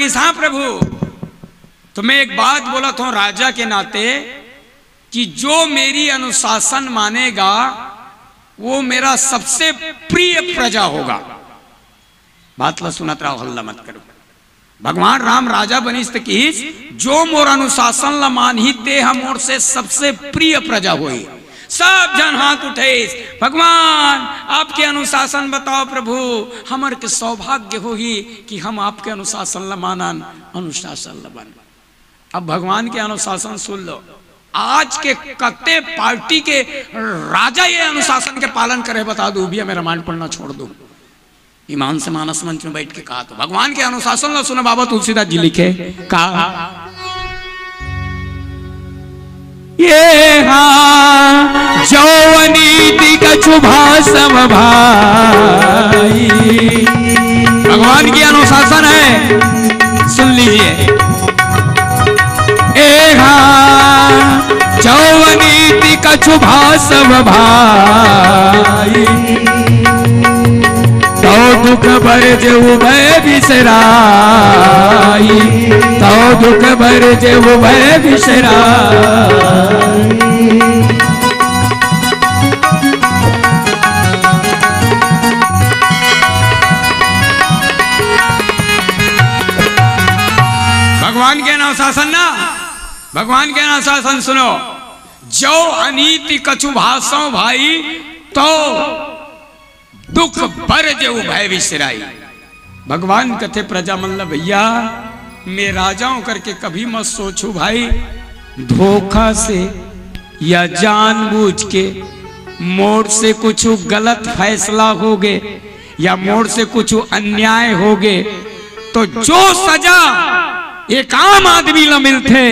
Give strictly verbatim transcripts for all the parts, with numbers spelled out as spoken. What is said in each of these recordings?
कहिस, "हाँ प्रभु, तो मैं एक बात बोलत हूँ राजा के नाते कि जो मेरी अनुशासन मानेगा, वो मेरा सबसे प्रिय प्रजा होगा।" बात ला सुनत रहो, हल्ला मत करो। भगवान राम राजा बनिस त किहिस, "जो मोर अनुशासन ला मानही, ते ह मोर से सबसे प्रिय प्रजा होही।" सब झन हाथ उठाइस, "भगवान, आपके अनुशासन बताओ प्रभु, हमर के सौभाग्य होही कि हम आपके अनुशासन ला मानन, अनुशासन ला मानन।" अब भगवान के अनुशासन सुन लो। आज के कते पार्टी के राजा ये अनुशासन के पालन करे, बता दो, भैया मैं रामायण पढ़ना छोड़ दूं। ईमान से मानस मंच में बैठ के कहा तो भगवान के अनुशासन ला सुनो। बाबा तुलसीदास जी लिखे का, "ये हाँ जो अनीति कछु भाषम भाई।" भगवान की अनुशासन है, सुन लीजिए। "ए हाँ जो अनीति कछु भाषम भाई, तो दुख भर जे उभय बिसराई, तो दुख भर जे उभय बिसराई।" भगवान के अनुशासन ना, भगवान के अनुशासन सुनो, "जो अनीति कछु भाषो भाई, तो दुख भर जे उभय बिसराई।" भगवान कथे प्रजा मन ल, "भैया, मैं राजा हूं करके कभी मत सोचू भाई, धोखा से या जानबूझ के मोर से कुछ गलत फैसला हो गए या मोर से कुछ अन्याय हो गए, तो जो सजा एक आम आदमी ला मिलथे,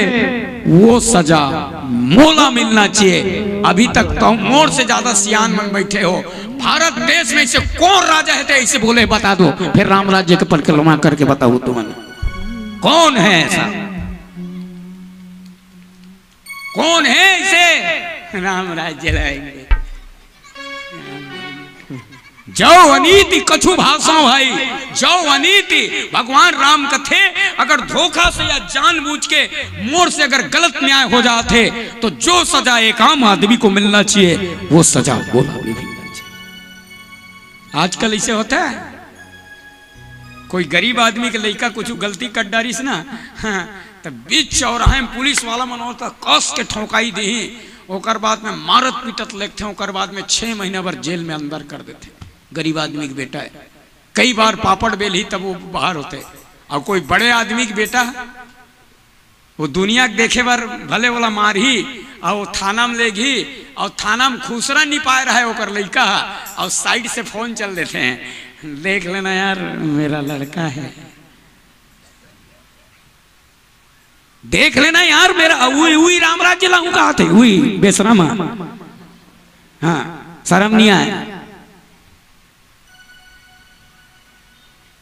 वो सजा मोला मिलना चाहिए।" अभी तक तो मोर से ज्यादा सियान मन बैठे हो। भारत देश में से कौन राजा है, तो ऐसे बोले, बता दो, फिर राम राज्य के परिक्रमा करके बताओ तुमन, कौन है ऐसा? कौन है ऐसे? राम राज्य लाएंगे। जो अनीति कछु भाषो भाई, जो अनीति, भगवान राम कथे, अगर धोखा से या जानबूझ के मोर से अगर गलत न्याय हो जाथे, तो जो सजा एक आम आदमी को मिलना चाहिए, वो सजा मोला भी मिलना चाहिए। आजकल ऐसे होता है, कोई गरीब आदमी के लइका कुछ गलती कर डारिस ना, हाँ, त बीच चौराहे में पुलिस वाला मन होता कस के ठोंकाई देही, ओकर बाद में मारत पीटत लेगथे, ओकर बाद में छह महीना भर जेल में अंदर कर देथे। गरीब आदमी के बेटा है, कई बार पापड़ बेलही तब वो बाहर होथे। और कोई बड़े आदमी के बेटा, वो दुनिया के देखे बर भले ओला मारही, और वो थाना में लेगही, और थाना में खुसरा नहीं पाए रहे ओकर लइका, और साइड से फोन चल देथे, "देख लेना यार, मेरा लड़का है, देख लेना यार, मेरा, उही, उही राम राज्य लाहूं कहाथे, उही बेसरा मा।" हाँ, शरम नहीं आए।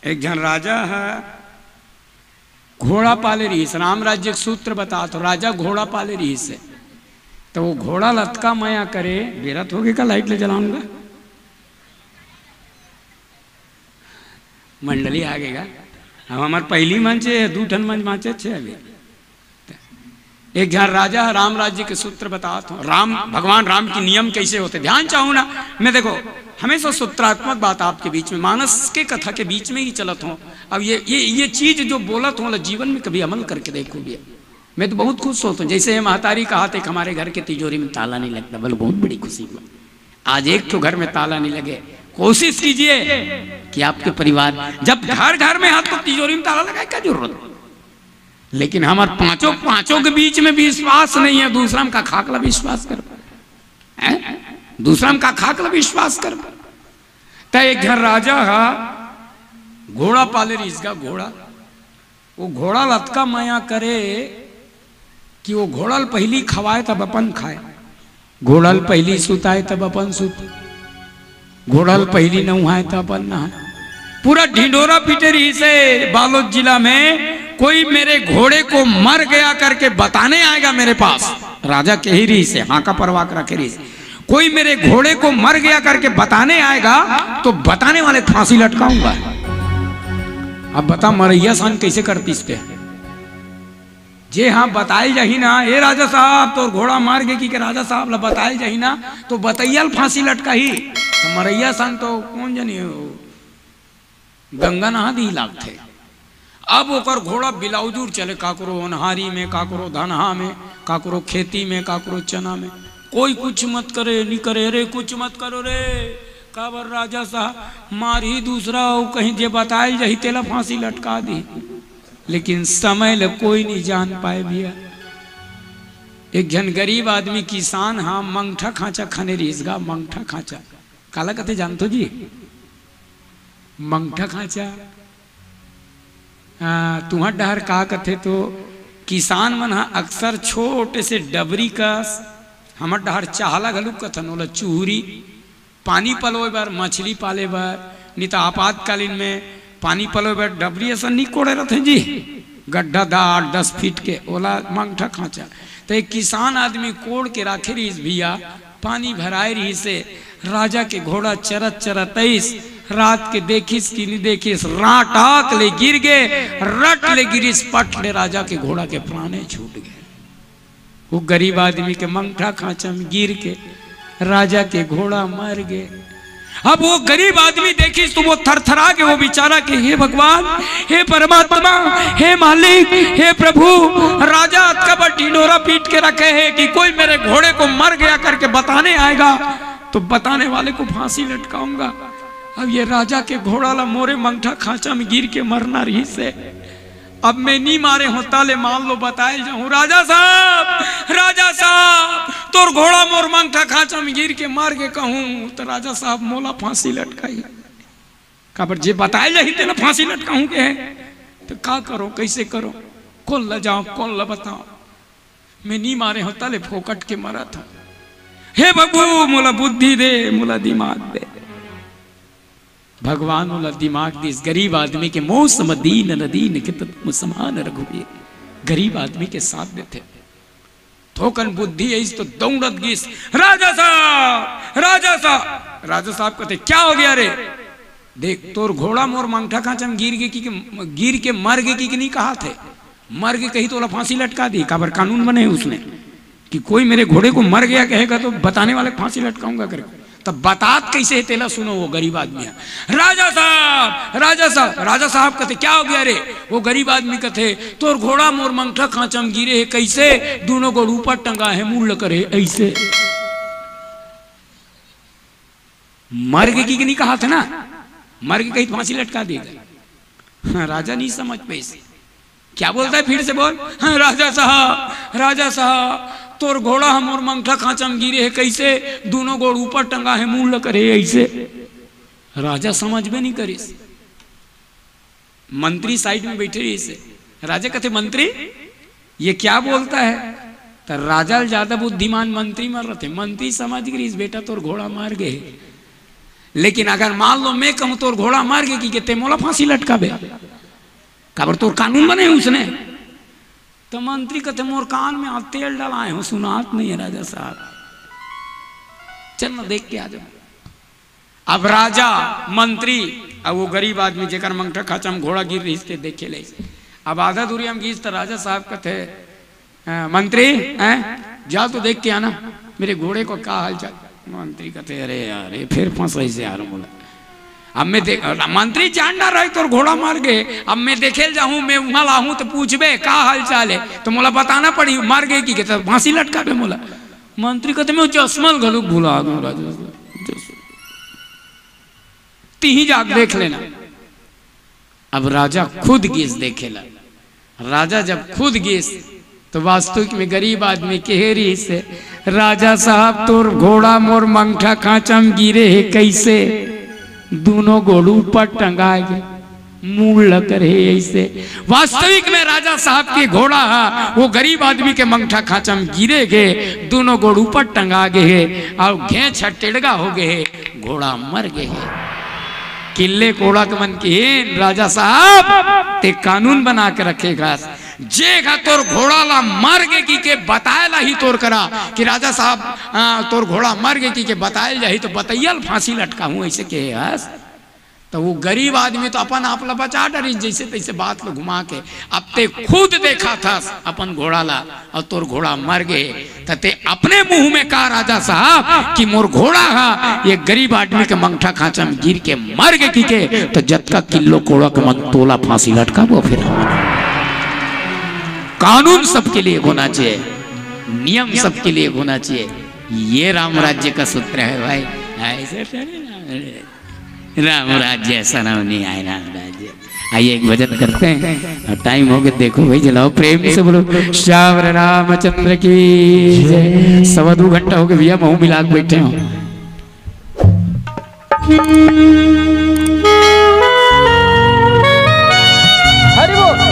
एक झन राजा है, घोड़ा पाले रहिस, राम राज्य के सूत्र बता, तो राजा घोड़ा पाले रहिस हे, तो वो घोड़ा लतका मया करे, बेरत होगे का, लाइट ले जलाऊंगा, मंडली आ गेगा। अब हमार पहली मंच है, दू ठन मंच बाँचे छे अभी। एक झन राजा ह राम राज्य के सूत्र बतात हो, राम, भगवान राम के नियम कैसे होते, ध्यान चाहूँ ना। मैं देखो, हमेशा सूत्रात्मक बात आपके बीच में, मानस के कथा के बीच में ही चलत हो। अब ये, ये, ये चीज जो बोलत हो, जीवन में कभी अमल करके देखो भी। मैं तो बहुत खुश होता हूँ, जैसे ये महतारी कहाथे कि हमारे घर के तिजोरी में ताला नहीं लगता, बोले बहुत बड़ी खुशी हुआ। आज एक ठो घर में ताला नहीं लगे, कोशिश कीजिए कि आपके परिवार, जब घर घर में हाथ तो तिजोरी में ताला लगाए, क्या जरूरत? लेकिन हमार पांचों, पांचों के बीच में विश्वास नहीं है, दूसरा में का खाक ला विश्वास कर, हैं? दूसरा में का खाक ला विश्वास कर। त एक झन राजा हा, घोड़ा पाले रहिस गा, घोड़ा। वो घोड़ा लतका मया करे कि वो घोड़ा ल पहिली खवाए तब अपन खाए, घोड़ा ल पहिली सुताए तब अपन सुते, घोड़ा ल पहिली नहुआए तब अपन नहाए। पूरा ढिंडोरा पीटे रहिस हे बालोद जिला में, "कोई मेरे घोड़े को मर गया करके बताने आएगा मेरे पास।" राजा कही रहिस हे, हाँ का परवाह रखे रहिस हे, "कोई मेरे घोड़े को मर गया करके बताने आएगा तो बताने वाले फांसी लटकाऊंगा।" अब बता, मरइया सान कइसे करतिस ते? जे हाँ बताइल जाही ना, "ए राजा साहब, तोर घोड़ा मर गे," कहिके राजा साहब ला बताइल जाही ना, तो बतइया ल फांसी लटकाही। तो मरइया सान तो कोन जनी हो, गंगा नहा दिही लागथे। अब ओकर घोड़ा बिलाउजूर चले, काकरो ओन्हारी में, काकरो धनहा में, काकरो खेती में, काकरो चना में। कोई कुछ मत करे, नी करे, "अरे कुछ मत करो रे, काबर राजा साहब मारही दूसरा, अउ कहीं जे बताइल जाही तेला फांसी लटका दिही।" लेकिन समय ल कोई नी जान पाए भइया। एक झन गरीब आदमी किसान हा, मंगठा खांचा खने रिहिस गा, मंगठा खांचा। काला कथे जानथो जी? मंगठा खांचा। आ, तुंहर डहर का कथे तो किसान मन हा अक्सर छोटे से डबरी कस, हमर डहर चाहला घलुक कथन, ओला चुहरी, पानी पलोय बर, मछली पाले बर, नी त आपातकालीन में पानी पलोय बर डबरी असन नी कोड़े रथे जी, गड्ढा दा आठ दस फीट के, ओला मंगठा खांचा। त एक किसान आदमी कोड़ के राखे रिहिस भइया, पानी भराए रिहिस हे। राजा के घोड़ा चरत चरत आइस, रात के देखिस कि नी देखिस, राटाक ले गिर गे, रट ले गिरिस, पट ले राजा के घोड़ा के प्राणे छूट गे। वो गरीब आदमी के मंगठा खांचा में गिर के राजा के घोड़ा मर गे। अब वो गरीब आदमी देखिस तो वो थरथरा के वो बेचारा के, "हे भगवान, हे परमात्मा, हे मालिक, हे प्रभु, राजा अतका बड़ ढिंढोरा पीट के रखे हे कि कोई मेरे घोड़े को मर गया करके बताने आएगा तो बताने वाले को फांसी लटकाऊंगा।" अब ये राजा के घोड़ा ला मोरे मंगठा खांचा में गिर के मरना रिहिस हे। अब मैं नी मारे हों, तले मान लो बताए जाऊं, "राजा साहब, राजा साहब, तोर घोड़ा मोर मंगठा खांचा में गिर के मर गे कहूं, तो राजा साहब मोला फांसी लटकाही।" काबर जे बताए जाही तेला फांसी लटकाहूं के हे, तो का करो, कइसे करो, कोन ला जाओ, कोन ला बताओ? मैं नी मारे हों, तले फोकट के मरत हों। हे प्रभु, मोला बुद्धि दे, मोला दिमाग दे। भगवान ओला दिमाग दिस। गरीब आदमी के मोह सम दीन न दीन के तुम समान रघुवीर। गरीब आदमी के साथ देथे। थोकन बुद्धि आइस तो दौड़त गिस, "राजा साहब, राजा साहब।" राजा साहब कथे, "क्या हो गया रे?" "देख, तोर घोड़ा मोर मंगठा खांचा में गिर गे कि, कि गिर के मर गे कि, कि नी कहाथे? मर गे कही तो ओला फांसी लटका दी, काबर कानून बने हे उसने कि कोई मेरे घोड़े को मर गया कहेगा तो बताने वाले को फांसी लटकाऊंगा करके। तब बतात कइसे हे तेला सुनो।" वो गरीब आदमी हे, "राजा साहब, राजा साहब।" राजा साहब कथे, "क्या हो गया रे?" वो गरीब आदमी कथे, "तोर घोड़ा मोर मंगठा खांचा में गिरे हे, कइसे? दूनों गोड़ ऊपर टंगा हे, मुड़ ल करे हे अइसे।" मर गे कि, कि नी कहाथे ना, मर गे कही तो फांसी लटका देगा। हाँ, राजा नी समझ पाइस। "क्या बोलता है, फिर से बोल।" "हाँ, राजा साहब, राजा साहब, तोर घोड़ा ह मोर मंगठा खांचा में गिरे हे, कइसे? दूनों गोड़ ऊपर टंगा हे, मुड़ ल करे हे अइसे।" राजा समझबे नी करिस। मंत्री side में बइठे रिहिस हे। राजा कथे, "मंत्री, ये क्या बोलता है?" त राजा ले जादा बुद्धिमान मंत्री मन रथे। मंत्री समझ गे रिहिस, "बेटा, तोर घोड़ा मर गे हे, लेकिन अगर मान लो मैं कहूं तोर घोड़ा मर गे कि, कि ते मोला फांसी लटकाबे, काबर तोर कानून बने हे उसने।" त मंत्री कथे, "मोर कान में आज तेल डलाए हों, सुनात नहीं है राजा साहब, चल ना देख के आ जाओ।" अब राजा, मंत्री, अब वो गरीब आदमी जेकर मंगठा खांचा में घोड़ा गिर रिहिस ते देखे ले। अब आधा दूरिया में गिस त राजा साहब कथे, "अ, मंत्री, हैं, जा तो देख के आना, मेरे घोड़े को का हाल चाल।" मंत्री कथे, "अरे यार, ये फिर फंसाइस यार मोला।" अब मैं देख, मंत्री जान डारे हे तोर घोड़ा मर गे, अब मैं देखे ल जाहूं, मैं उहां ल आहूं तो पूछबे का हाल चाल हे, तो मोला बताना पड़ही, मर गे कि, कि त फांसी लटकाबे मोला। मंत्री कथे, "मैं चश्मा ल घलो भुला गेंव राजा साहब, चश्मा।" तिही जाके देख लेना। अब राजा खुद गिस देखे ला। राजा जब खुद गिस, तो वास्तविक में गरीब आदमी कहे रिहिस हे, "राजा साहब, तोर घोड़ा मोर मंगठा खांचा में गिरे हे, कइसे?" "दूनों गोड़ ऊपर टंगा गे, मुड़ ल करे हे अइसे।" वास्तविक में राजा साहब के घोड़ा हा वो गरीब आदमी के मंगठा खांचा में गिरे गे, दूनों गोड़ ऊपर टंगा गे हे, अउ घेंच ह टेड़गा हो गे हे, घोड़ा मर गे हे। किल्ले कोड़क मन किहिन, "राजा साहब, ते कानून बना के रखे हस, जे हा तोर घोड़ा ला मर गे कहिके बताए ल आही तोर करा कि राजा साहब, आ, तोर घोड़ा मर गे कहिके बताए ल जाही, तो बतइया ल फांसी लटकाहूं," अइसे कहे हस। त वो गरीब आदमी तो अपन आप ला बचा डरिस, जइसे तइसे बात ला घुमा के। अब ते खुद देखत हस अपन घोड़ा ला, अउ तोर घोड़ा मर गे, त ते अपने मुंह में का, राजा साहब, कि मोर घोड़ा हा ये गरीब आदमी के मंगठा खांचा में गिर के मर गे किके, त जतका किलो कोड़ा के मन तोला फांसी लटकाबो फिर। कानून सबके लिए होना चाहिए, नियम सबके लिए होना चाहिए। ये राम राज्य का सूत्र है भाई। ऐसे थोड़ी ना। राम राज्य ऐसा नाम नहीं आए, राम राज्य। आइए, एक भजन करते हैं। और टाइम हो गया, देखो भाई, जलाओ, प्रेम से बोलो, श्यावर रामचंद्र की जय। सवा दो घंटा हो गया भैया, महू मिला के बैठे हो। हरि बोल।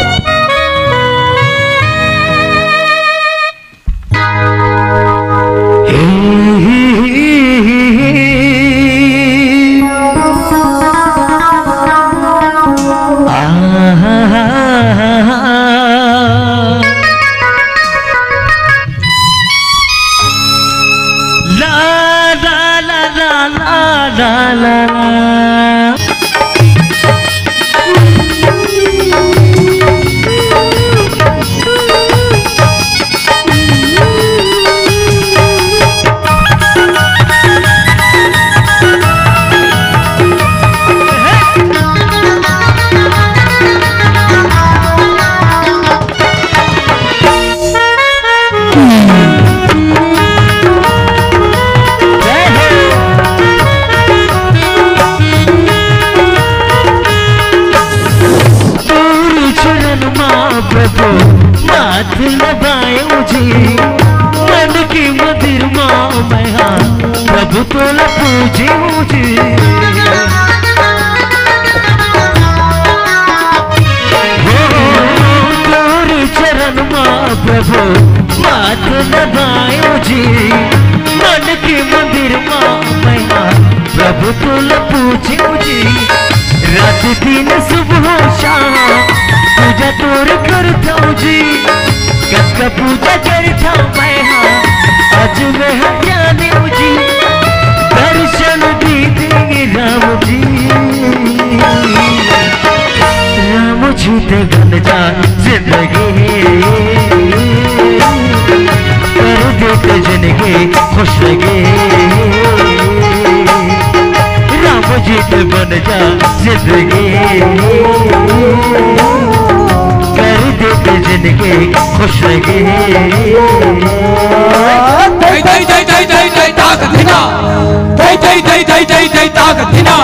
तोर चरण मा प्रभु माथ नवाएं जी, मन के मंदिर मा मैं हा प्रभु तोला पूजें जी। हो, तोर चरण मा प्रभु माथ नवाएं जी, मन के मंदिर मा मैं हा प्रभु तोला पूजें जी। रात दिन सुबह शाम पूजा तोर करथंव जी, कतका पूजा करथंव मैं हा, आज मैं हा जानेंव जी, दर्शन दे दे राम जी। राम जी ते बन जा जिंदगी, कर दे ते जिंदगी खुश लगे। राम जी ते बन जा जिंदगी, कर दे ते जिंदगी खुश लगे। दई, दई, दई, दई, दई, दई, ताक धिना। दई, दई, दई, दई, दई, दई, ताक धिना।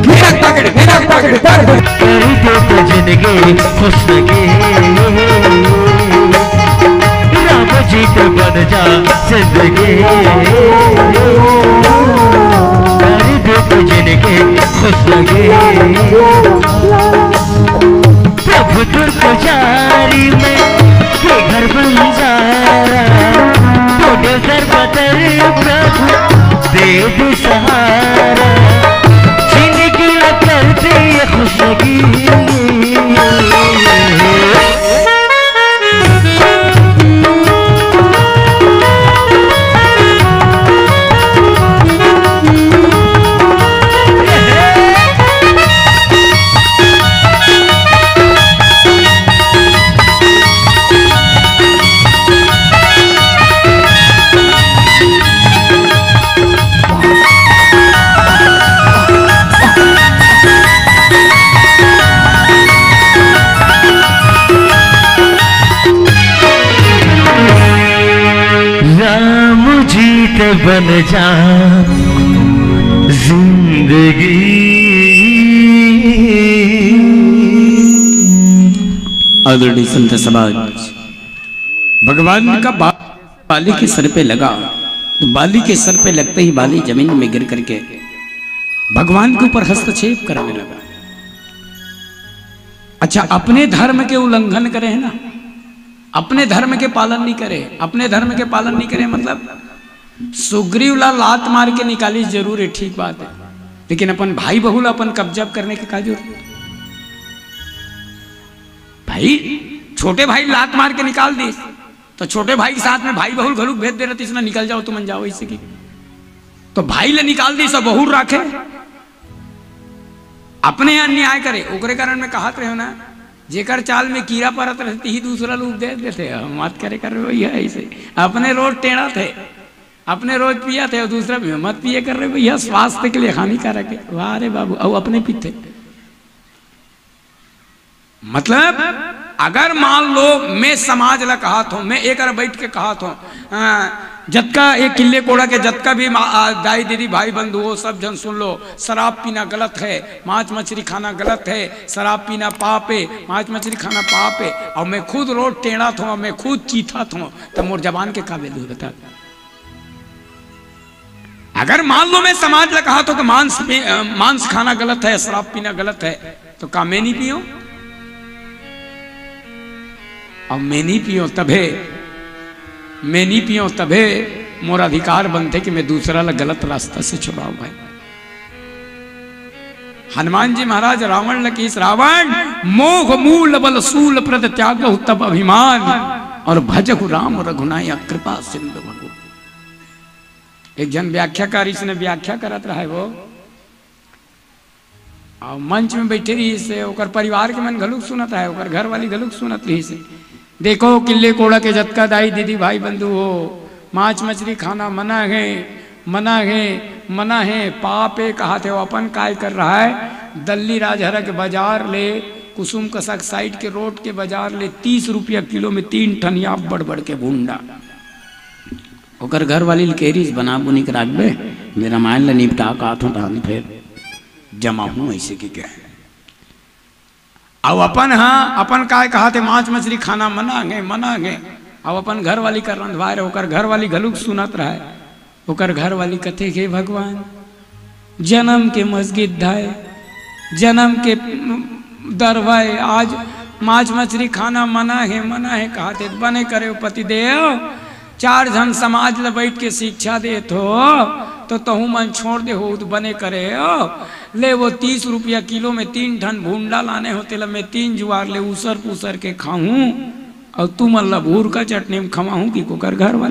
भिनक ताकड़, भिनक ताकड़, ताकड़। कर दे ते जिंदगी खुश लगे। राम जी ते बन जा जिंदगी, कर दे ते जिंदगी खुश लगे। प्रभु तोर पुजारी मैं, के घर बंजारा, तोरे दर बदर प्रभु दे दे सहारा, जिंदगी ला कर दे खुश लगे। राम जी ते बन जा जिंदगी। आदरणीय संत समाज, भगवान का बाण बाली के सर पे लगा, तो बाली के सर पे लगते ही बाली जमीन में गिर करके भगवान के ऊपर हस्तक्षेप करने लगा। अच्छा, अपने धर्म के उल्लंघन करे है ना, अपने धर्म के पालन नहीं करे, अपने धर्म के पालन नहीं करे, मतलब सुग्रीव ला लात मार के निकाली, जरूर है, ठीक बात है, लेकिन अपन भाई बहू ला अपन कब्जा करने के का जरूरत? भाई, छोटे भाई लात मार के निकाल दिस, तो छोटे भाई के साथ में भाई बहू घलुक भेज दे रहतिस ना, निकल जाओ, तुमन जाओ, ऐसे की तो भाई ले निकाल दिस, बहू राखे। अपने अन्याय करे, ओकरे कारण मैं कहत रहे हो ना, जेकर चाल में कीरा परत रहती ही दूसरा लोग दे देते हैं। मत करे कर रहे भैया ऐसे, अपने रोज टेढ़त है, अपने रोज पियत है, दूसरा भी मत पिए कर रहे भैया, स्वास्थ्य के लिए हानिकारक है। वाह रे बाबू, अब अपने पीते। मतलब, अगर मान लो मैं समाज ला कहत हूँ, मैं एक बैठ के कहत हूँ, अ, जतका एक किल्ले कोड़ा के जतका भी मा-, आ, दाई दीदी भाई बंधु हो, सब जन सुन लो, शराब पीना गलत है, मांस मछली खाना गलत है, शराब पीना पाप है, मांस मछली खाना पाप है, और मैं खुद रोज टेढ़त हूँ, मैं खुद चीथत हूँ, तो मोर जबान के का value है बता? अगर मान लो मैं समाज ला कहत हूँ कि मांस में, अ, मांस खाना गलत है, शराब पीना गलत है, तो का मैं नहीं पीऊं? अब मैं नहीं पीऊं तभे, मैं नहीं पीऊं तभे मोर अधिकार बनथे कि मैं दूसरा ला गलत रास्ता से छुड़ाऊं भाई। हनुमान जी महाराज रावण ला किहिस, "रावण, मोह मूल बल सूल प्रद त्यागहु तब अभिमान, और भजहु राम रघुनाया कृपा सिंधु भगु।" एक झन व्याख्याकार इसने व्याख्या करत रहे वो, अउ मंच में बैठे रहिस हे, ओकर परिवार के मन घलुक सुनत हे, ओकर घर वाली घलुक सुनत रहिस हे। देखो, किल्ले कोड़ा के जतका दाई, दीदी, भाई, बंधु हो, मांस मछली खाना मना हे, मना हे, मना हे, पाप हे, कहत हे। वो अपन काय कर रहा है, दल्ली राजहरा के बाजार ले, कुसुम कसा के side के road के बाजार ले तीस रुपया किलो में तीन ठन या बड़ बड़ के भुंडा। ओकर घर वाली ल कहे रहिस, "बना बुनी के राखबे, मैं रामायण ल निपटा के आथों, तहन फेर जमाहूं," अइसे के कहे। अउ अपन, हाँ, अपन काय कहत हे, मांस मछली खाना मना गे, मना गे। अउ अपन घर वाली कर रंधवाय रहे, ओकर घर वाली घलुक सुनत रहे। ओकर घर वाली कथे, "हे भगवान, जनम के मसगित धाय, जनम के दरवाय, आज मांस मछली खाना मना हे, मना हे," कहत हे, "बने करे पतिदेव, चार झन समाज ल बैठ के शिक्षा देत हो, तो तहू मन छोड़ दे हो, तो बने करे हो। ले वो तीस रुपया किलो में तीन ठन भुंडा लाने हो, तेला मैं तीन जुआर ले उसूर पुसूर के खाहूं, अउ तुमन ल भूरका चटनी में खवाहूं कि कोकर घर वाली।"